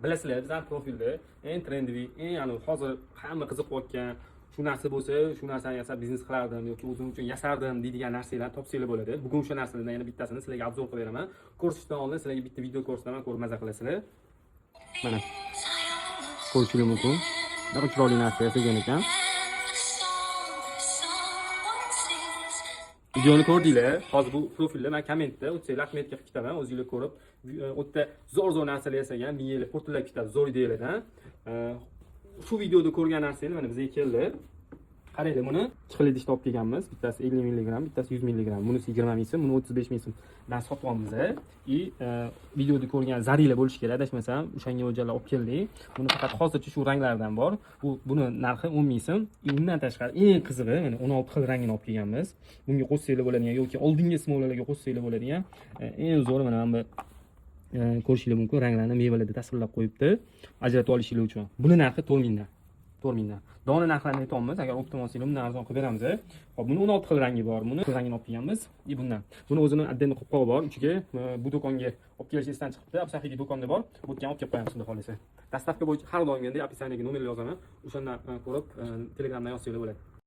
Bilasizlar, bizani profilda eng трендовый, eng anavi hozir hamma qiziqayotgan, shu narsa bo'lsa, shu narsani yasab biznes qilardim yoki o'zim uchun yasardim deydigan narsalarni topsanglar bo'ladi. Bugun o'sha narsalardan yana bittasini sizlarga обзор qilib beraman. Ko'rishdan oldin sizlarga bitta video ko'rsataman, ko'rib maza qilasizlar. Mana, ko'rishingiz mumkin, bunaqa chiroyli narsa yasagan ekan. Videoni ko'rdinglar. Hozir bu profilda man kommentda o'tsanglar, отметка qilib ketaman, o'zinglar ko'rib, u yerda zo'r zo'r narsalar yasagan, miyanglar portillab ketadi zo'r ideyalardan. Shu videoda ko'rgan narsanglar mana bizga keldi. Qaranglar, buni ikki xil idishda olib kelganmiz. Bittasi 50 mg, bittasi 100 mg. Bunisi 20 ming so'm, buni 35 ming so'mdan sotyapmiz. И videoda ko'rgan zariylar bo'lishi kerak, adashmasam, o'shanga mo'ljallab olib keldik. Buni faqat hozircha shu ranglardan bor. Bu buni narxi 10 ming so'm. И undan tashqari, eng qizig'i, mana 16 xil rangini olib kelganmiz. Bunga qo'shsanglar bo'ladigan yoki oldingi smolalarga qo'shsanglar bo'ladigan, eng zo'ri mana bu, ko'rishinglar mumkin, ranglarni mevalarda tasvirlab qo'yibdi, ajratib olishinglar uchun. Buni narxi 4 mingdan. 4 mingdan. Dona narxlarini aytyapmiz, agar оптом olsanglar, bundan arzon qilib beramiz. Hop, buni 16 xil rangi bor. Buni rangini olib kelganmiz. И bundan. Buni o'zini отдельно qopqog'i bor. Ichiga bu do'konga olib kelish esdan chiqibdi. Absahiy do'konda bor. Bu yerga ham olib kelib qo'yamiz, xudo xohlasa. Доставка bo'yicha har doimgidek описание ga nomerlar yozaman. O'shandan ko'rib, Telegramdan yozsanglar bo'ladi.